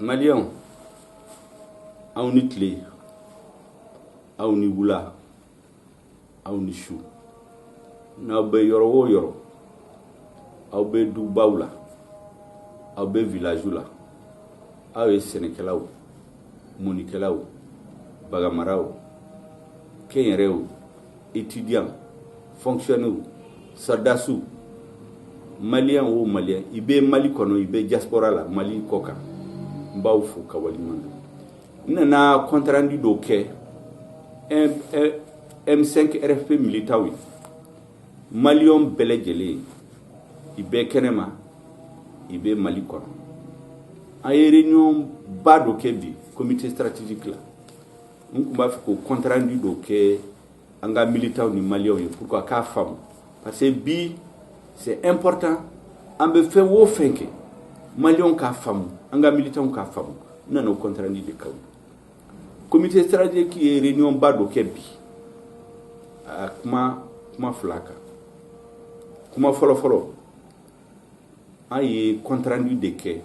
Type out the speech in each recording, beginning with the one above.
Maliyɛnw, aw ni tile, aw ni wula, aw ni su. N'aw bɛ yɔrɔ o yɔrɔ, aw bɛ dugubaw la, aw bɛ village la, aw ye sɛnɛkɛlaw, mɔnikɛlaw, baganmaraw, kɛnyɛrɛw, étudiants, fonctionnaires, sɔrɔdasiw, Maliyɛn o Maliyɛn, i bɛ Mali kɔnɔ, i bɛ diaspora la, Mali kɔ kan, n b'aw fo ka waleɲuman dɔn. N nana compte rendu dɔ kɛ M5 RFP militants ye, Maliyɛn bɛɛ lajɛlen, i bɛ kɛnɛma, i bɛ Mali kɔnɔ. An ye réunion ba dɔ kɛ bi comité stratégique la. N tun b'a fɛ k'o compte rendu dɔ kɛ an ka militants ni Maliyɛnw ye pour que a k'a faamu, parce que bi, c'est important. An bɛ fɛn o fɛn kɛ, Maliyɛnw k'a faamu, an ka militants k'a faamu. N nana o compte rendu de k'aw ye. Comité stratégique ye réunion ba dɔ kɛ bi, a kuma kuma fila kan. Kuma fɔlɔ fɔlɔ, an ye compte rendu de kɛ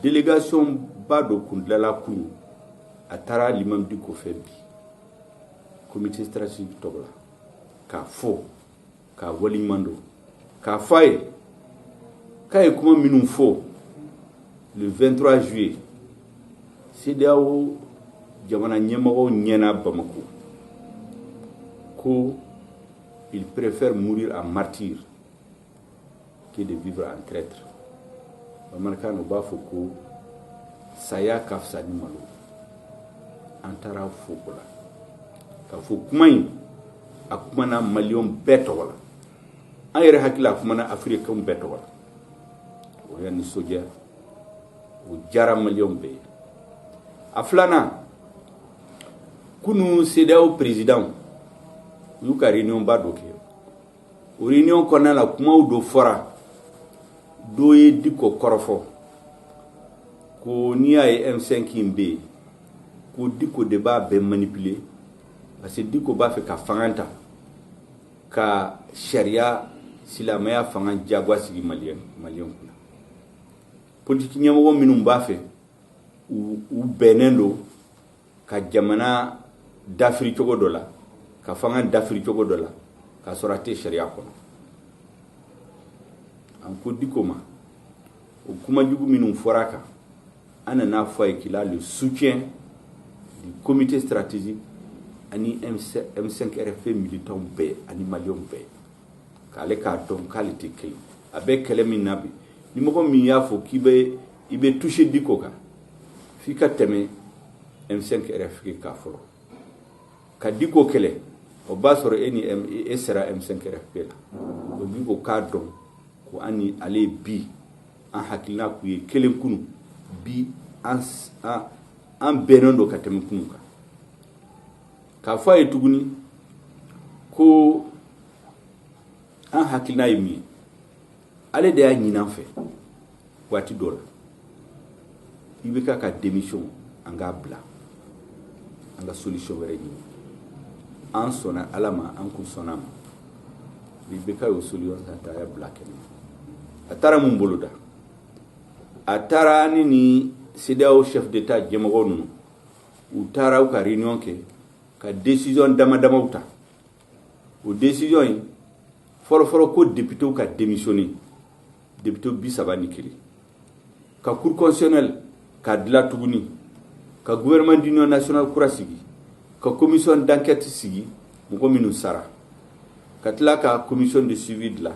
délégation ba dɔ kun dilanla kunun, a taara l'imam Dicko fɛ bi comité stratégique tɔgɔ la, k'a fɔ k'a waleɲuman dɔn, k'a fɔ a ye k'a ye kuma minnu fɔ le 23 juillet CEDEAO jamana ɲɛmɔgɔw ɲɛna Bamako, ko il préfère mourir en martyr que de vivre en traître. Bamanankan na, u b'a fɔ ko saya ka fisa ni malo. An taara fo o la k'a fɔ kuma in, a kumana Maliyɛnw bɛɛ tɔgɔ la, an yɛrɛ hakili, a kumana Afirikɛnw bɛɛ tɔgɔ la. O y'a nisɔndiya, o diyara Maliyɛnw bɛɛ ye. A filanan, kunun CEDEAO président u y'u ka réunion ba dɔ kɛ. O réunion kɔnɔna la, kumaw dɔ fɔra. Dɔ ye Dicko kɔrɔfɔ ko n'i y'a ye M5 in bɛ yen, ko Dicko de b'a bɛɛ manipuler, parce que Dicko b'a fɛ ka fanga ta ka sariya silamɛya fanga diyagoya sigi Maliyɛn kunna. Politiki ɲɛmɔgɔ minnu b'a fɛ, u bɛnnen don ka jamana dafiri cogo dɔ la, ka fanga dafiri cogo dɔ la, k'a sɔrɔ a tɛ sariya kɔnɔ. An ko Dicko ma, o kuma jugu minnu fɔra a kan, an nana fɔ a ye qu'il a le soutien du comité stratégique ani M5 RFP militants bɛɛ ani Maliyɛnw bɛɛ, k'ale k'a dɔn k'ale tɛ kelen. A bɛ kɛlɛ min na bi, ni mɔgɔ min y'a fɔ k'i bɛ i bɛ toucher Dicko kan, f'i ka tɛmɛ M5 RFP kan fɔlɔ ka Dicko kɛlɛ. O b'a sɔrɔ e ni e sera M5 RFP la. O Dicko k'a dɔn ko an ni ale bi, an hakilina k'u ye kelen kunu, bi an bɛnnen don ka tɛmɛ kunu kan. K'a fɔ a ye tuguni ko an hakilina ye min ye, ale de y'a ɲini an fɛ waati dɔ la, i bɛ ka démission, an k'a bila, an ka solution wɛrɛ ɲini. An sɔnna Ala ma, an kun sɔnna a ma. IBK y'o solution ta, a y'a bila kɛnɛ. A taara mun bolo da? A taara ni CEDEAO chef d'État ɲɛmɔgɔ ninnu, u taara u ka réunion kɛ ka décision dama damaw ta. O décision in fɔlɔfɔlɔ, ko député ka démissionner, député 31, ka cour constitutionnelle ka dilan tuguni, ka gouvernement d'union nationale kura sigi, ka commission d'enquête sigi, mɔgɔ minnu sara, ka tila ka commission de suivi dilan,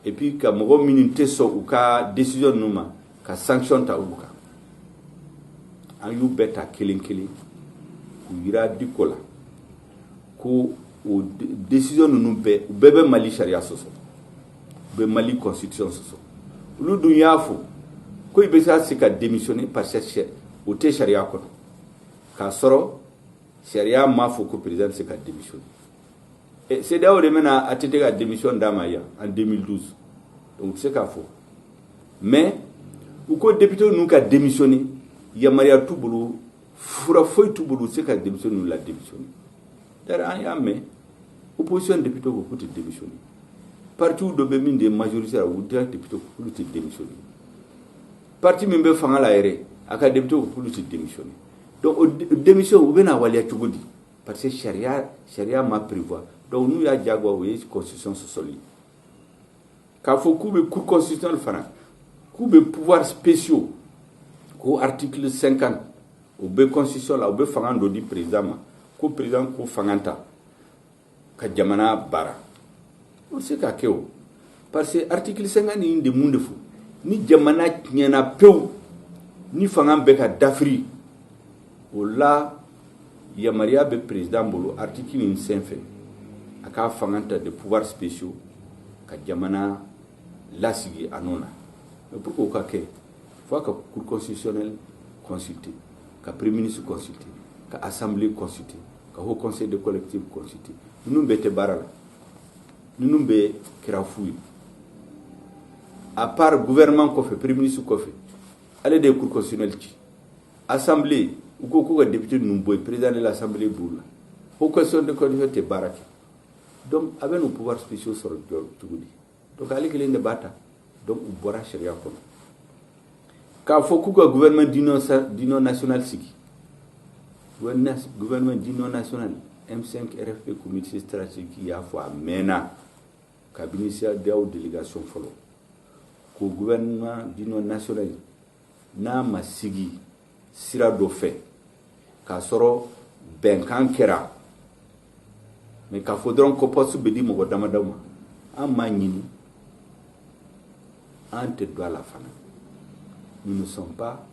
et puis ka mɔgɔ minnu tɛ sɔn u ka décision ninnu ma, ka sanction ta olu kan. An y'u bɛɛ ta kelen kelen k'u yira Dicko la ko o décision ninnu bɛɛ, u bɛɛ bɛ Mali sariya sɔsɔ, u bɛ Mali constitution sɔsɔ. Olu dun y'a fɔ ko i bɛ se ka démissionner parce que o tɛ sariya kɔnɔ, k'a sɔrɔ sariya m'a fɔ ko président bɛ se ka démissionner. CEDEAO de bɛna ATT ka démission d'a ma yan en 2012, donc u tɛ se k'a fɔ. Mais u ko député ninnu ka démissionner, yamaruya t'u bolo, fura foyi t'u bolo, u tɛ se ka démissionner ninnu la démissionner. D'ailleurs, an y'a mɛn, opposition député ko k'u tɛ démissionner, parti dɔ bɛ min de majorité la, u tɛ député k'olu tɛ démissionner, parti min bɛ fanga la yɛrɛ. A ka député ko k'olu tɛ démissionner. Donc o démission, u bɛna waleya cogo di? Parce que sariya ma prévoir. Donc n'u y'a jagoya, o ye constitution sɔsɔli ye. K'a fɔ k'u bɛ Cour constitutionnelle fana, k'u bɛ pouvoirs spéciaux, ko article 50, o bɛ constitution la, o bɛ fanga dɔ di président ma, ko président ko fanga ta ka jamana baara. O se ka kɛ o, parce que article 50 in de, mun de fɔ? Ni jamana tiɲɛna pewu, ni fanga bɛ ka dafiri, o la yamaruya bɛ président bolo article in senfɛ, a k'a fanga ta de pouvoirs spéciaux ka jamana lasigi a nɔ na. Mais pour que o ka kɛ, fo a ka Cour constitutionnelle consulter, ka Premier ministre consulter, ka Assemblée consulter, ka Haut Conseil de collectif consulter. Ninnu bɛɛ tɛ baara la, ninnu bɛɛ kɛra fu ye. À part gouvernement kɔfɛ, Premier ministre kɔfɛ, ale de ye Cour constitutionnelle ci. Assemblée, u ko k'u ka député ninnu bɔ yen, président de l'Assemblée b'u la. Haut Conseil de collectif tɛ baara kɛ. Donc a bɛ n'o pouvoirs spéciaux sɔrɔ cogo di? Donc ale kelen de b'a ta. Donc u bɔra sariya kɔnɔ. K'a fɔ k'u ka gouvernement d'union nationale sigi, gouvernement d'union nationale, M5 RFP comité stratégique y'a fɔ a mɛnna, kabini CEDEAO délégation fɔlɔ, ko gouvernement d'union nationale n'a ma sigi sira dɔ fɛ k'a sɔrɔ bɛnkan kɛra, mais k'a fɔ dɔrɔn ko poste bɛ di mɔgɔ damadɔ ma, an m'a ɲini, an tɛ don a la fana. Nous ne sommes pas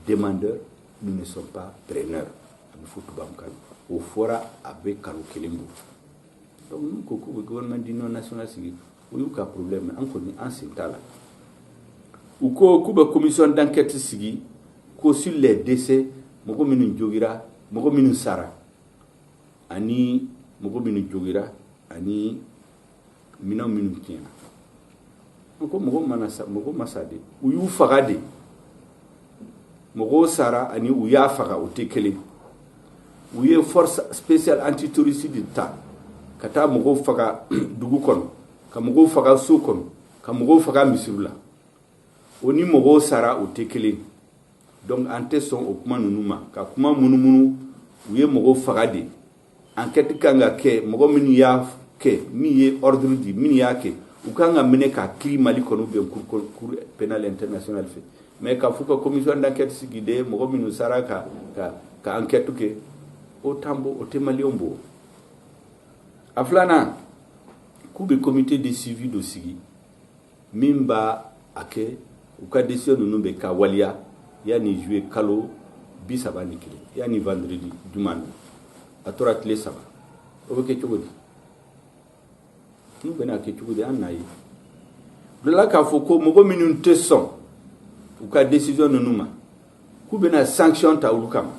demandeurs, nous ne sommes pas preneurs. A bɛ fɔ tubabukan, o fɔra a bɛ kalo kelen bɔ. Donc n'u ko k'u bɛ gouvernement d'union nationale sigi, o y'u ka problème, an kɔni an sen t'a la. U ko k'u bɛ commission d'enquête sigi ko sur les décès, mɔgɔ minnu jogira, mɔgɔ minnu sara ani mɔgɔ minnu jogira ani minɛn minnu tiɲɛna. An ko mɔgɔ mana sa, mɔgɔ ma sa de, u y'u faga de. Mɔgɔw sara ani u y'a faga, o tɛ kelen. U ye force spéciale antiterroriste de ta ka taa mɔgɔw faga dugu kɔnɔ, ka mɔgɔw faga so kɔnɔ, ka mɔgɔw faga misiriw la. O ni mɔgɔw sara, o tɛ kelen. Donc an tɛ sɔn o kuma ninnu ma, ka kuma munumunu. U ye mɔgɔw faga de, enquête kan ka kɛ. Mɔgɔ minnu y'a kɛ, min ye ordre di, min y'a kɛ, u kan ka minɛ k'a kiiri Mali kɔnɔ ou bien Cour pénale internationale fɛ. Mais k'a fɔ ka commission d'enquête sigi de, mɔgɔ minnu sara, ka enquête kɛ, o t'an bɔ, o tɛ maliyɛnw bɔ. A filanan, k'u bɛ comité de suivi dɔ sigi min b'a a kɛ u ka décision ninnu bɛ ka waliya yanni juillet kalo 31, yanni vendredi juma. A tora tile 3, o bɛ kɛ cogo di? N'u bɛna kɛ cogo di, an n'a ye bila k'a fɔ ko mɔgɔ minnu tɛ sɔn u ka décision ninnu ma, k'u bɛna sanction ta olu kama.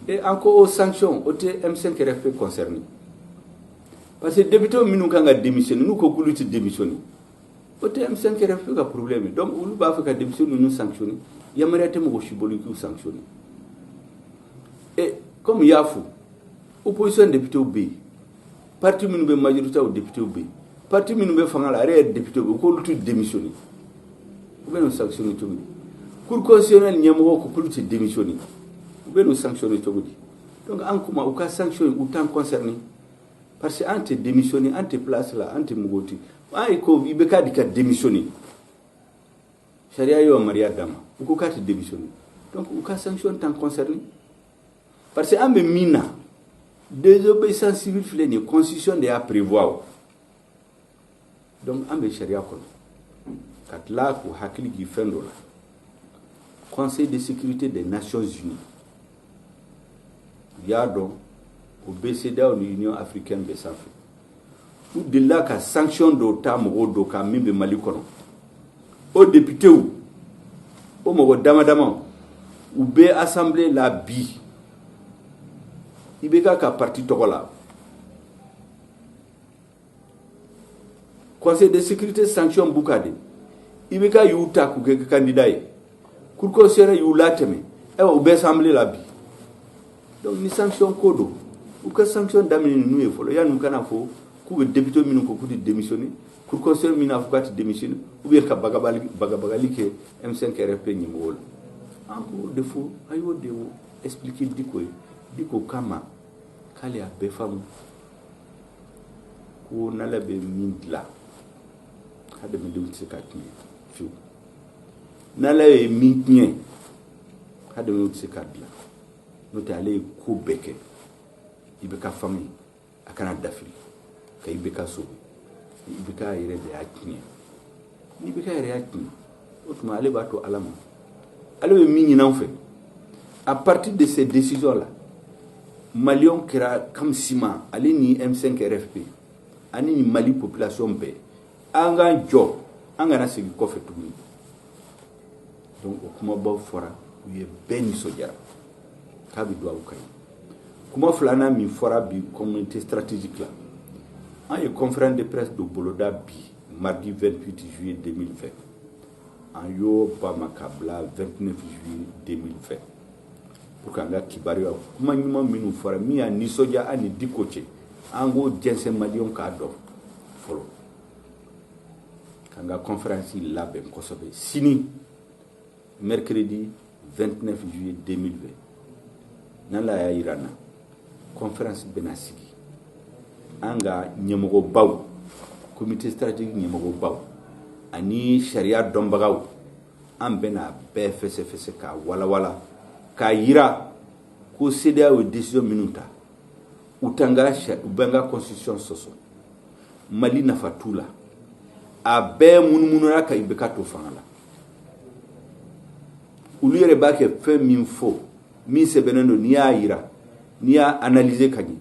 E, an ko o sanction, o tɛ M5 RFP concerné, parce que député minnu kan ka démissionner, n'u ko k'olu tɛ démissionner, o tɛ M5 RFP ka problème ye. Donc olu b'a fɛ ka député ninnu sanctionner, yamaruya tɛ mɔgɔ si bolo k'u sanctionner. Et comme i y'a fɔ, opposition député bɛ yen, parti minnu bɛ majorité, o député bɛ yen, parti minnu bɛ fanga la, a yɛrɛ ye député bɛ yen, k'olu tɛ démissionner, u bɛ n'u sanctionner cogo di? Cour constitutionnelle ɲɛmɔgɔ ko k'olu tɛ démissionner, u bɛ n'u sanctionner cogo di? Donc an kuma, u ka sanction, u t'an concerné, parce que an tɛ démissionner, an tɛ place la, an tɛ mɔgɔw tɛ. An ye ko i bɛ k'a di ka démissionner, sariya y'o yamaruya d'a ma. U ko k'a tɛ démissionner, donc u ka sanction t'an concerné, parce que an bɛ min na, désobéissance civile filɛ nin ye, constitution de y'a prévoir o. Donc an bɛ sariya kɔnɔ. Ka tila k'u hakili k'i fɛn dɔ la, Conseil de sécurité des Nations unies, u y'a dɔn, o bɛ CEDEAO ni Union africaine bɛ sanfɛ, u delila ka sanction dɔw ta mɔgɔw dɔ kan min bɛ Mali kɔnɔ. O députéw, o mɔgɔ dama dama, u bɛ assemblée la bi, IBK ka parti tɔgɔ la. Conseil de sécurité sanction b'u kan de. IBK y'u ta k'u kɛ candidat ye, Cour constitutionnelle y'u latɛmɛ. Ayiwa, u bɛ assemblée la bi. Donc ni sanction ko don, u ka sanction daminɛ ninnu ye fɔlɔ, yanni u kana fɔ k'u bɛ député minnu ko k'u tɛ démissionner, Cour constitutionnelle min n'a fɔ k'a tɛ démissionner, ou bien ka bagabagali kɛ M5 RFP ɲɛmɔgɔw la. An k'o de fɔ, an y'o de expliquer Diko ye. Diko kama k'ale y'a bɛɛ faamu ko n'ale bɛ min dilan, hadamadenw tɛ se ka tiɲɛ fiyewu. N'ala ye min tiɲɛ, hadamadenw tɛ se ka dilan. N'o tɛ, ale ye ko bɛɛ kɛ IBK fanga ye, a kana dafiri ka IBK sauver. IBK yɛrɛ de y'a tiɲɛ. Ni IBK yɛrɛ y'a tiɲɛ, o tuma ale b'a to Ala ma. Ale bɛ min ɲini an fɛ, à partir de ces décisions là, Maliyɛnw kɛra comme ciment. Ale ni M5 RFP ani ni Mali population bɛɛ, an k'an jɔ, an kana segin kɔfɛ tuguni. Donc o kumabaw fɔra, u ye bɛɛ nisɔndiyara k'a bɛ dugawu ka ye. Kuma filanan min fɔra bi comité stratégique la, an ye conférence de presse dɔ boloda bi, mardi 28 juillet 2020. An y'o ba ma ka bila 29 juillet 2020 pour que an ka kibaruya, kuma ɲuman minnu fɔra, min y'a nisɔndiya an ni Diko cɛ, an k'o jɛnsɛn, Maliyɛnw k'a dɔn fɔlɔ, k'an ka conférence labɛn kosɛbɛ sini, mercredi 29 juillet 2020. N'Ala y'a yira n na, conférence bɛna sigi. An ka ɲɛmɔgɔbaw, comité stratégique ɲɛmɔgɔbaw ani sariya dɔnbagaw, an bɛna bɛɛ fɛsɛfɛsɛ k'a walawala, k'a yira ko CEDEAO ye décision minnu ta, u t'an ka, u bɛ an ka constitution sɔsɔ, Mali nafa t'u la. A bɛɛ munumununa ka IBK to fanga la. Olu yɛrɛ b'a kɛ fɛn min fɔ, min sɛbɛnnen don, n'i y'a yira, n'i y'a analyser ka ɲɛ,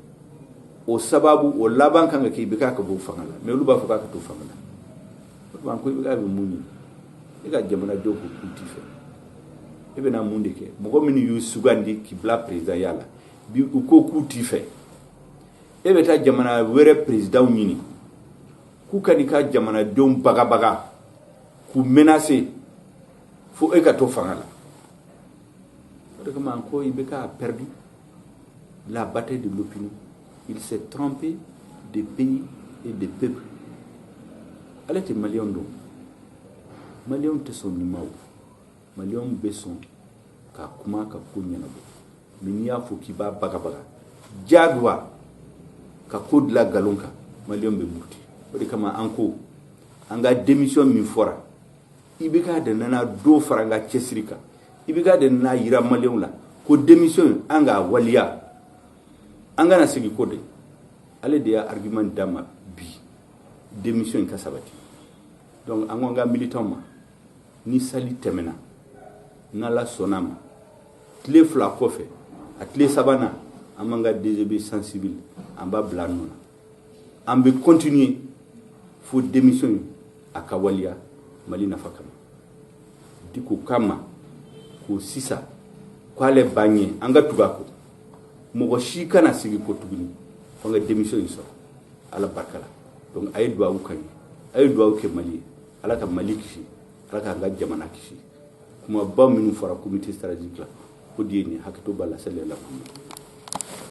o sababu o laban kan ka kɛ IBK ka bɔ fanga la. Mais olu b'a fɔ k'a ka to fanga la. O tuma ko IBK bɛ mun ɲini e ka jamanadenw ko k'u t'i fɛ? E bɛna mun de kɛ? Mɔgɔ minnu y'u sugandi k'i bila présidentya la bi, u ko k'u t'i fɛ. E bɛ taa jamana wɛrɛ présidentw ɲini k'u ka n'i ka jamanadenw bagabaga, k'u menacer fo e ka to fanga la. O de kama ko IBK a perdu la bataille de l'opinion. Il s'est trompé de pays et de peuple. Ale tɛ Maliyɛnw dɔn. Maliyɛnw tɛ sɔn nin ma. O Maliyɛnw bɛ sɔn ka kuma ka ko ɲɛnabɔ, mais n'i y'a fɔ k'i b'a bagabaga diyagoya ka ko dilan nkalon kan, Maliyɛnw bɛ muruti. O de kama an ko an ka démission min fɔra, IBK de nana dɔ fara an ka cɛsiri kan. IBK de nana yira Maliyɛnw la ko démission, an k'a waliya, an kana segin ko de. Ale de y'a argument d'a ma bi démission in ka sabati. Donc an ko an ka militant ma, ni sali tɛmɛna, n'Ala sɔnna ma, tile 2 kɔfɛ, a tile sabanan, an b'an ka DGB sensible, an b'a bila a nɔ na. An bɛ continuer fo démission in a ka waliya Mali nafa kama. Diko kama ko sisan k'ale b'a ɲɛ, an ka tugu a kɔ, mɔgɔ si kana sigi ko tuguni fo an ka démission in sɔrɔ Ala barika la. Donc a ye duwawu ka ɲɛ, a ye duwawu kɛ Mali ye. Ala ka Mali kisi, Ala k'an ka jamana kisi. Kumaba minnu fɔra comité stratégique la, o de ye nin. Hakɛto b'a la. Sallallahu.